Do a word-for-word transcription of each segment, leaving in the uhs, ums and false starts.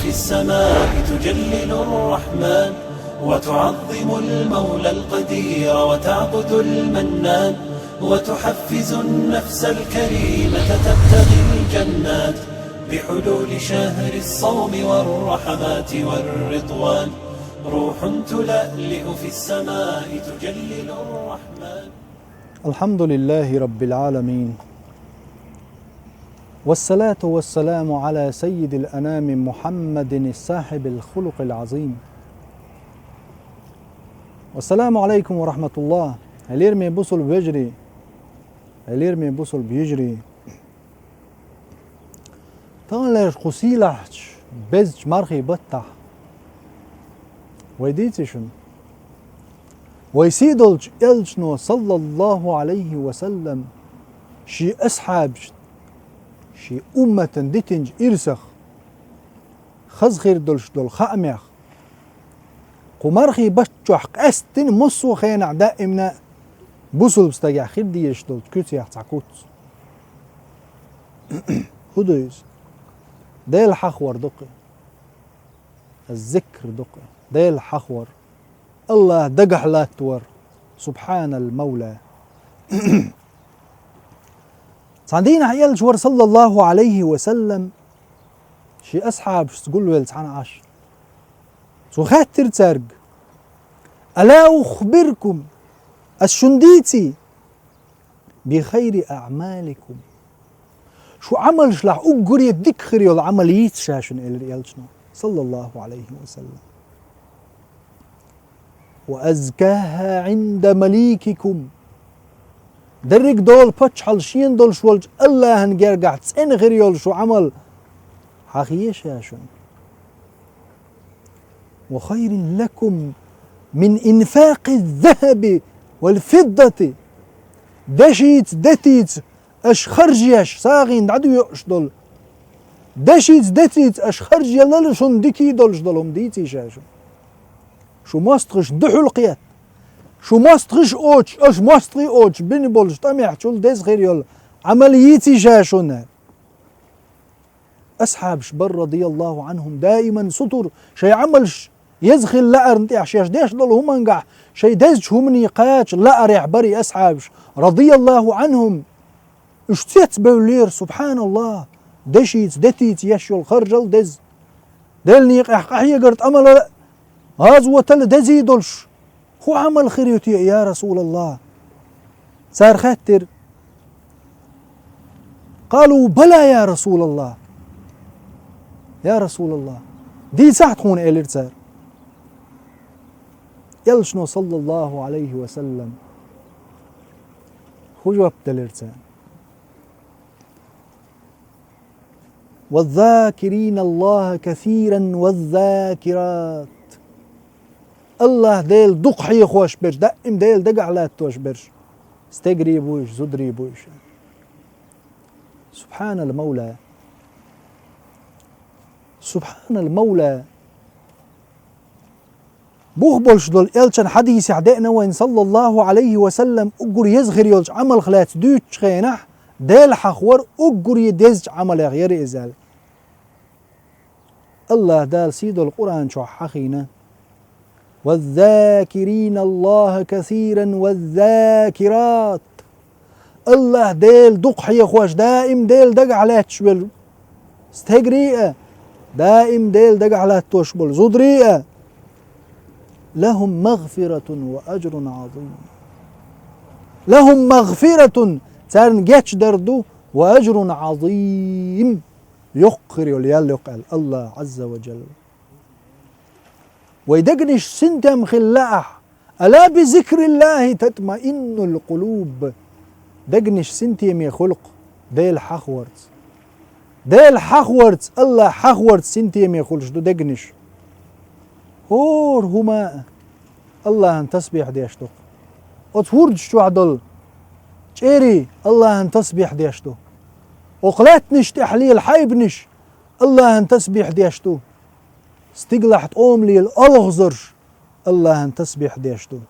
في السماء تجلل الرحمن، وتعظم المولى القدير، وتعبد المنان، وتحفز النفس الكريمة تبتغي الجنات، بحلول شهر الصوم والرحمات والرضوان، روح تلألئ في السماء تجلل الرحمن. الحمد لله رب العالمين، والصلاة والسلام على سيد الأنام محمد صاحب الخلق العظيم. والسلام عليكم ورحمة الله. Хьалерме бусул вежарий, хьалерме бусул бежарий. Таханлерча кху сийлахьчу безачу мархий баттахь вай дийци шуна, вай сий долчу элчано, саллаллаху Ӏалайхи ва саллам, шен асхьабашна, шен умматана дитинчу ирсах хаза хир долуш долу хаамех, кху мархий баттахь къаьсттина массо а хенахь даимна бусулба стагехь хир дезаш долчу куьцех цхьа куц. ХӀун ду иза? Дела хьахор ду-кх и. Зикр ду-кх и. Дела хьахор. АллахӀ дагахь латтор. Субхьанал Мавла. Цхьана дийнахь элча вара, саллаллаху Ӏалайхи ва саллам, шен асхьабашца гулвелла цхьаьна Ӏаш. Цо хаьттира цаьрга: «Ала ухбиркум, ас шуна дийций, би хайри аъмаликум? Шун Ӏамалшлахь уггаре дика хир йолу Ӏамал йийций ша шуна?» — элира элчано, саллаллаху Ӏалайхи ва саллам. «Ва азкаха Ӏинда маликикум. Дерриг долу паччахьалла шена долуш волчу АллахӀан гергахь цӀена хир йолу шун Ӏамал хьахийций ша шуна? Ва хайрин лакум мин инфакъи захаби вал фиддати. Дешица, детица аша харжъеш, сагӀина дӀадоьуш долу, дешица, детица аша харжъялал шуна дикий долуш долу хӀума дийций ша шуна? Шун мостагӀаш дуьхьал кхетта, шун мостагӀаш оцуш, аша мостагӀий оцуш бина болчу тӀамехь чул деза хир йолу Ӏамал йийций ша шуна?» Асхьабаш бара, радияллаху Ӏанхум, даиман сутур, шайн Ӏамалш еза хила лаарна тӀехь, шаьш деш долу хӀумангахь шайн дезачу хӀумане кхача лаарехь бара и асхьабаш, радияллаху Ӏанхум. Уьш цецбевллера, субхьаналлахӀ, дешица, детица еш йолу харжал деза. Делан некъехь къахьегар, тӀамалал, гӀазотал дезий долуш, хӀун Ӏамал хир ю те, я РасулаллахӀ? Цара хаьттира: «Къалу: бала, я РасулаллахӀ! Я РасулаллахӀ, дийцахьа тхуна», — элира цара. Элчано, саллаллаху Ӏалайхи ва саллам, хӀун жоп делира царна? «Ваззакирина Аллаха касиран ваззакират». АллахӀ Дела дукха хьехош берш, даим Дела дагахь латтош берш стегарий бу уьш, зударий бу уьш. Субхьанал Мавла. Субхьанал Мавла. Бух болуш долу элчан хьадисехь деана вайн, саллаллаху Ӏалайхи ва саллам, уггар еза хир йолчу Ӏамалх лаьцна дуьйцучу хенахь, Дела хьахор уггаре дезачу Ӏамалех яра иза аьлла. АллахӀ Дала сий долу Къуръан чохь хьахийна: «Ваззакирина Аллаха касиран ваззакират». АллахӀ Дела дукха хьехош, даим Дела дагахь лаьтташ велла стегарий а, даим Дела дагахь латтош болу зударий а, «лахум магфиратун ва ажрун Ӏазим». «Лахум магфиратун», царна гечдар ду, «ва ажрун Ӏазим», йоккха хир йолу ял йоккха аьлла АллахӀ Ӏазза ва Джалла. Вай дегнаш синтем хила лаахь, «Ала би зикриллахи татмаиннул къулуб». Дегнаш синтеме хуьлу-кх Дела хьахорца. Дела хьахорца, АллахӀ хьахорца синтеме хуьлуш ду дегнаш. ХӀора хӀума а АллахӀан тасбихь деш ду-кх. Оцу хӀордаш чохь долу чӀерий АллахӀан тасбихь деш ду. Окху лаьттанаш тӀехь лела хьайбанаш АллахӀан тасбихь деш ду. Стигалахь тӀома лела олхазарш АллахӀан тасбихь деш ду.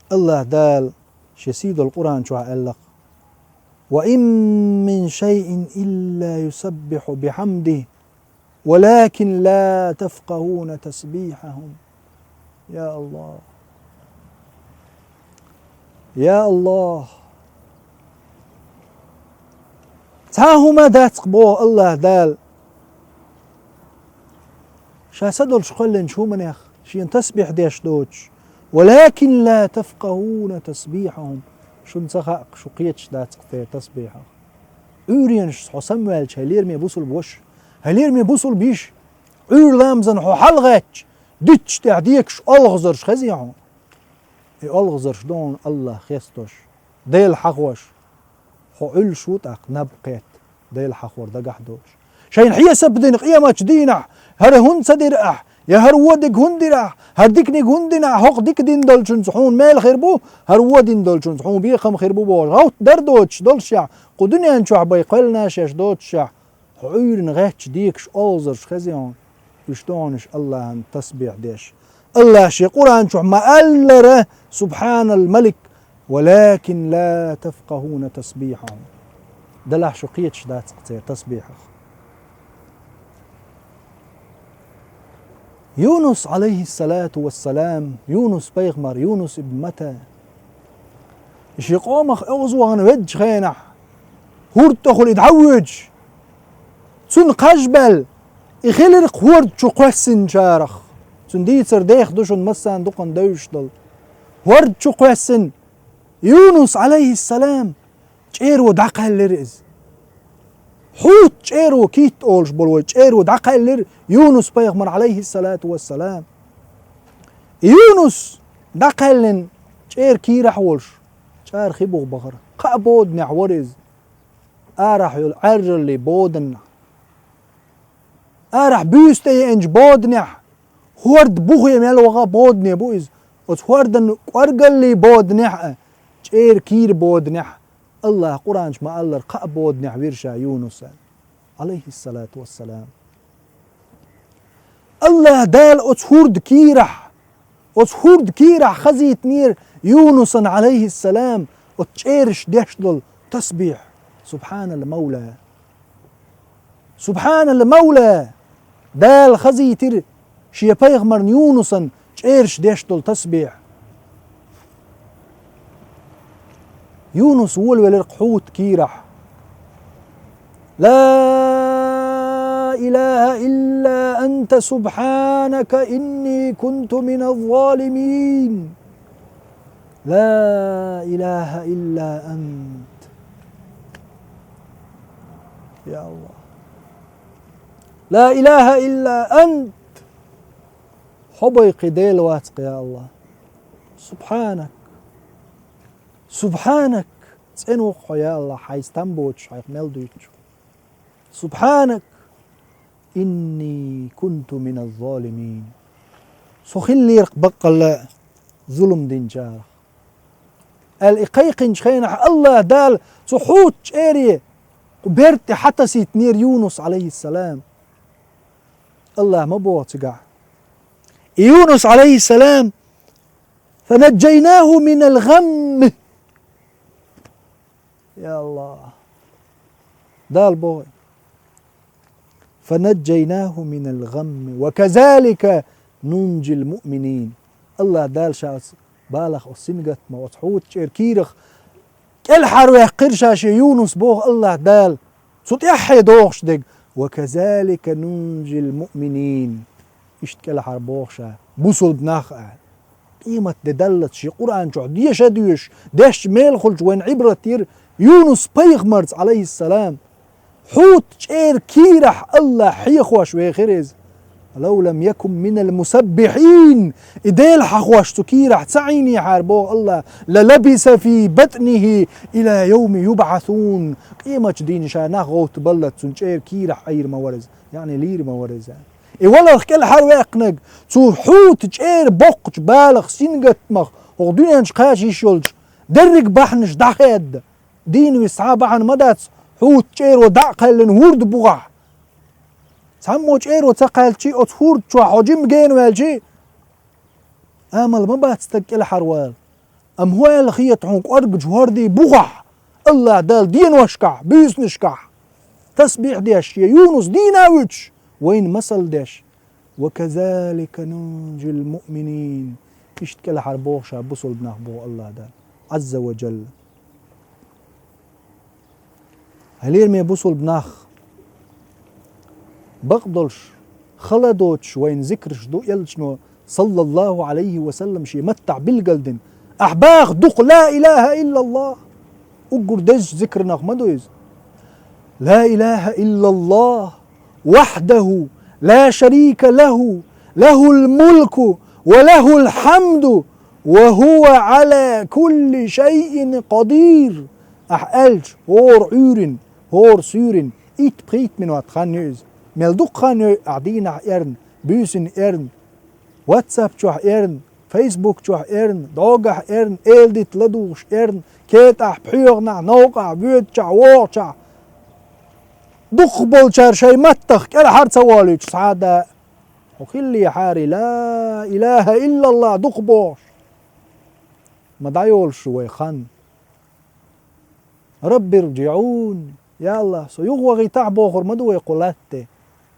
АллахӀ Дала шен сий долу Къуръан чохь аьлла-кх: «Ва ин мин шайин илла юсаббиху бихьамдихи». ولكن لا تفقهون تسبيحهم. Я Аллах! Я Аллах! Цхьа хӀума дац-кх, боху Аллаха Дала, Ша са долуш кхоьллинчу хӀуманех шена тасбихь деш доцуш. ولكن لا تفقهون تسبيحهم. Шуна ца хаьа-кх, шу кхеташ дац-кх церан тасбихьах. Ӏуьйренаш хьо самаваьлча, хьайн лераме бусулба ваша, хьайн лераме бусулба йиша, Ӏуьйра ламазан хьо хьалагӀаьттича, дитташ тӀехь декаш олхазарш хезий хьуна? И олхазарш ду хьуна Аллах хестош, Дела хьахош. Хьо Ӏуьллуш ву тӀаккха наб кхетта, Дела хьахор дагахь долуш. Шайна хьесап дина къематчу дийнахь, хӀара хӀунда ца дира ахь, я хӀара вон дика хӀунда дира ахь, хӀара диканиг хӀунда дина ахь, хӀокху дика дина долчунца хьуна мел хир бу, хӀара вон дина долчунца хьуна бекхам хир бу бохуш, гӀовттар доцуш долушехь, кху дуьнен чохь бен кхоьллина шаьш доцушехь, хьо Ӏуьйрана гӀаьттича декаш олхазарш хезий хьуна? Уьш ду хьуна уьш Аллахьан тасбихь деш. Аллаха шен Къуръан чохь ма-аллара: سبحان الملك ولكن لا تفقهون تسبيحهم. Делахь шу кхеташ дац-кх церан тасбихьах. Юнус, Ӏалайхиссалату вассалам, Юнус-пайхамар, Юнус ибн Матта, и шен къомах оьгӀазвахана веддачу хенахь, хӀорда тӀехула и дӀавоьдуш, цунна кхаж баьлла, и хилира-кх хӀорда чу кхоьссинчарах. Цуьнан дийцар деха ду шуна, массарна дукха девзаш долу. ХӀорда чу кхоьссина Юнус, Ӏалайхиссалам, чӀеро дӀакхаьллира иза. Хьут чӀеро, китт олуш болу вай чӀеро дӀакхаьллира Юнус-пайхамар, Ӏалайхиссалату вассалам. И Юнус дӀакхаьллина, чӀера кийрахь а волуш, чӀара хи буха бахара. Кхаа боданехь вара иза. Арахь йолу Ӏаьржаллин боданехь, арахь буьйса тӀе еанчу боданехь, хӀорда бухе мел ваха бодане бу иза. Оцу хӀордан кӀоргаллин боданехь а, чӀера кийра боданехь а, Аллаха Къуръан чу ма-аллара, кхаа боданехь вира ша Юнус, Ӏалайхиссалату вассалам. Аллаха Дала оцу хӀорда кийрахь, оцу хӀорда кийрахь хазийтинера Юнусан, Ӏалайхиссалам, оцу чӀераш деш долу тасбихь. Субхьанал-Мавла! Субхьанал-Мавла! Дала хазийтира шен пайхамарна Юнусан чӀераш деш долу тасбихь. Юнус волавелира-кх хьутан кийрахь: لا إله إلا أنت سبحانك إني كنت من الظالمين. لا إله إلا أنت. Я Аллах. لا إله إلا أنت. Хьо бен кхин Дела вац-кх, я Аллах. سبحانك. سبحانك. ЦӀена ву-кх хьо, я Аллах, хьайца там боцуш, хьайх мел дуьйцуш. سبحانك إني كنت من الظالمين. Со хиллера-кх баккъалла зулам динчарах. Аьлла, и кхайкхинчу хенахь Аллаха Дала цу хьутан чӀере кху берда тӀе хьатасийтинера Юнус, Ӏалайхиссалам. Аллаха ма боху цигахь: и Юнус, Ӏалайхиссалам, فنجيناه من الغم. Я Аллах! Дала боху: فنجيناه من الغم وكذلك ننجي المؤمنين. Аллаха Дала ша оцу балах, оцу сингаттамах, оцу хьутан чӀеран кийрах кӀелхьарваьккхира ша шен Юнус, боху Аллаха Дала, цу тӀаьххье догӀуш дерг. وكذلك ننجي المؤمنين. Иштта кӀелхьарбоху ша бусулба нах а. Къемат де даллалц шен Къуръан чохь деша а доьшуш, дешча мелахуьлуш вайн Ӏибрат йира Юнус-пайхамарца, Ӏалайхиссалам. Хьутан чӀеран кийрахь Аллах хьехош вехира иза. لو لم يكن من المسبحين. И Дела хьахош цу кийрахь ца Ӏийнехьара, боху Аллах, للبث في بطنه إلى يوم يبعثون. Къематчу дийнахь ша нах гӀовттабаллалц цуьнан чӀеран кийрахь Ӏийр ма вара иза, яъни лийр ма вара иза. И валарх кӀелхьарваьккхинарг цу хьутан чӀеран боккхачу балах, сингаттамах, хӀокху дуьнен чу кхача йиш йолчу дерриг бахьанаш дӀахаьдда, дийна виса цхьа а бахьана ма дац, хьутан чӀеро дӀа а кхаьллина хӀорда бухахь. Цхьаммо чӀеро ца кхаьлличий, оцу хӀорда чохь хьо жимма гена ваьлчий, амал ма бац стаг кӀелхьарвала. Амма хӀун аьлла хета хьуна кӀоргачу хӀордийн бухахь, Аллаха Дала деношкахь, буьйсанашкахь, тасбихь деш, шен Юнус дийна а вуьтуш, вайна масал деш: «وكذلك ننجي المؤمنين». Иштта кӀелхьара боху ша бусалба нах, боху АллахӀ Дала, Ӏазза ва Джалла. Хьалераме бусалба нах, бакъдолуш, хала доцуш вайна зикраш ду, элчано, саллаллаху Ӏалайхи ва саллам, шен маттахь билгалдина. Ахьа баха дукха ла илаха иллаллах. Уггар дезачу зикранах ма ду иза. Ла илаха иллаллах, вахьдаху, ла шарика лаху, лахул мулку ва лахул хьамду, ва хӀува Ӏала кулли шайин къадир. Ахьа аьлча, хӀора Ӏуьйрин, хӀора суьйрин итт-пхийтта минот хан ю иза. Мел дукха хан ю ахьа дийнахь эрна, буьйсина эрна, WhatsApp чохь эрна, Facebook чохь эрна, дӀогахь эрна, эладита ладугӀуш эрна, кетӀахь, пхьоьханахь, новкъахь, воьдучохь, вогӀучохь. Дукхахболчара шайн маттах кӀелхьара ца волуьйтуш цхьа а да, хьо хиллехьара, ла илаха иллаллах дукха бохуш, ма дӀайолуш ю вай хан. «Рабби рджиӀун», я АллахӀ, со юха вахийтахьа бохур ма ду вай кху латте,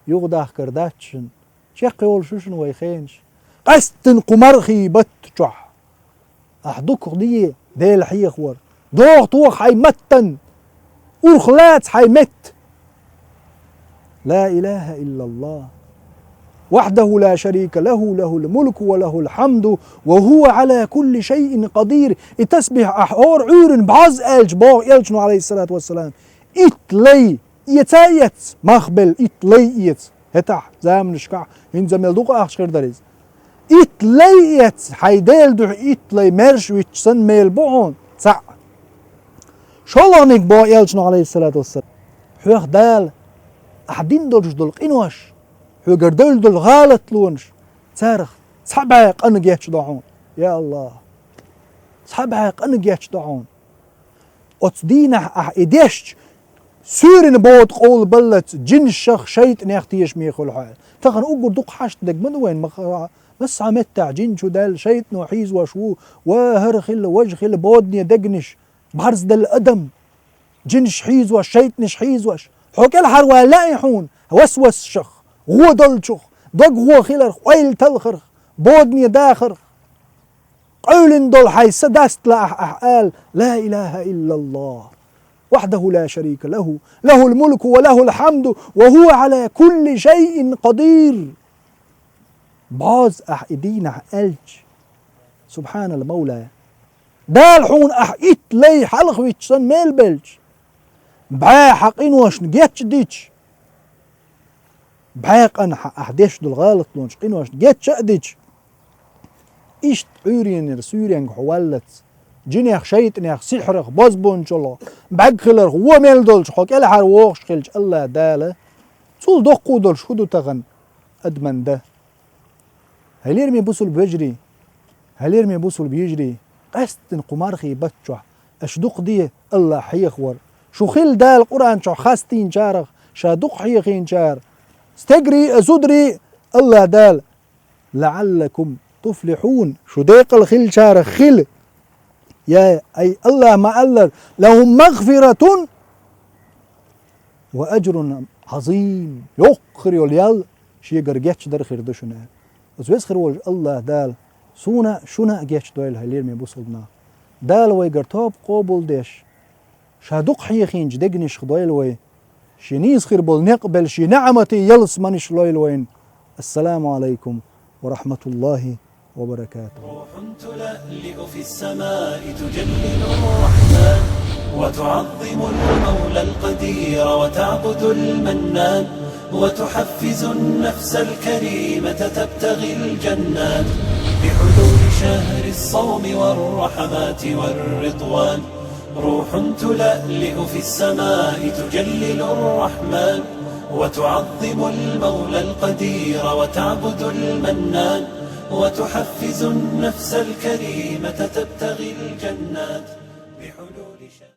юха дахкар дац шуна. Чекхйолуш ю шуна вай хенаш. Къаьсттина кху мархий батта чохь ахьа дукха де Дела хьехавар. ДохатохӀа хьайн маттана, урхалаца хьайн метта. Ла илаха иллаллах. Вахьдаху ла шарика лаху, лахул мулку ва лахул хьамду, ва хӀува Ӏала кулли шайин къадир. И тасбихь ахьа хӀора Ӏуьйрина бӀозза аьлча, боху элчано, Ӏалайхиссалату вассалам, итт лай эца а эц, мах белла итт лай эца. ХӀетахь заманашкахь хӀинца мел дукха ахча хир дара иза. Итт лай эца, хьайн Делан дуьхьа итт лай маьрша витча санна мел бу хьуна, цхьаъ. ШолгӀаниг, боху элчано, Ӏалайхиссалату вассалам, хьоьх Дала ахьа дина долуш долу къинош, хьоьгара девлла долу гӀалатлонаш, царах цхьа бӀе къа гечдо хьуна. Я АллахӀ! Цхьа бӀе къа гечдо хьуна. Оцу дийнахь ахьа и дешча, суьйрана бода къовлабаллалц жинашах, шайтӀанех тешаме хуьлу хьо. Тахана уггар дукха хьашт дерг ма ду вайна, ма-, массо а меттехь жин чу даьлла, шайтӀано хьийзош ву, ва хӀара хилла, важа хилла, бодане дегнаш, бӀарзделла адам, жинаш хьийзош, шайтӀанаш хьийзош. Хьо кӀелхьарвала лаьий хьуна васвасашах, гӀо долчух, дог гӀо хиларх, ойла талхарх, бодане дахарх. Къевлина долу хьайн са даста лаахь ахьа ала: «Ла илаха иллаллах, вахьдаху ла шарика лаху, лахул мулку ва лахул хьамду, ва хӀува Ӏала кулли шайин къадир». БӀозза ахьа и дийнахь аьлча, субхьанал Мавла, Дала хьуна ахьа итт лай хьалхавитча санна мел белча, бӀе хьан къиношна гечдича, бӀе къа хьан ахьа деш долу гӀалатлонаш, къиношна геча а дича, иштта Ӏуьйренара суьйренга хьо валлалц, жинех, шайтӀанех, сихьрах, бозбунчаллах, бӀаьрг хиларх, вон мел долчу хьо кӀелхьара вогӀуш хилча, АллахӀ Дала, цул доккхо долуш хӀун ду тахана адаман дан? Хьалераме бусалба вежарий, хьалераме бусалба йижарий, къаьсттина кху мархий батта чохь аша дукха де АллахӀ хьехавар. Шу хила Дала Къуръан чохь хастийначарах, Ша дукха хьехийначара, стегарий а, зударий а, АллахӀ Дала: «ЛаӀаллакум туфлихьун», шу декъала хилчарах хила. Я, ай, АллахӀа ма-аллара: «Лахум магфиратун ва аджрун Ӏазим». Йоккхар йолу ял Шегара гечдар хир ду шуна. Оцу веза хир волчу АллахӀ Дала суна а, шуна а гечдойла, хьалераме бусалба нах. Дала вайгара тоба къобалдеш, Ша дукха хьехийначу дегнашха дойла вай, Шен нийса хир болу некъ белла, Шен неӀматийн ялсаманеш лойла вайна. Ассаламу Ӏалайкум ва рахьматуллахӀи ва баракатухӀу. روح تلألئ في السماء تجلل الرحمن، وتعظم المولى القدير وتعبد المنان، وتحفز النفس الكريمة تبتغي الجنات، بحلول شهر الصوم والرحمات والرضوان. روح تلألئ في السماء تجلل الرحمن، وتعظم المولى القدير وتعبد المنان، وتحفز النفس الكريمة تبتغي الجنات بحلول شهر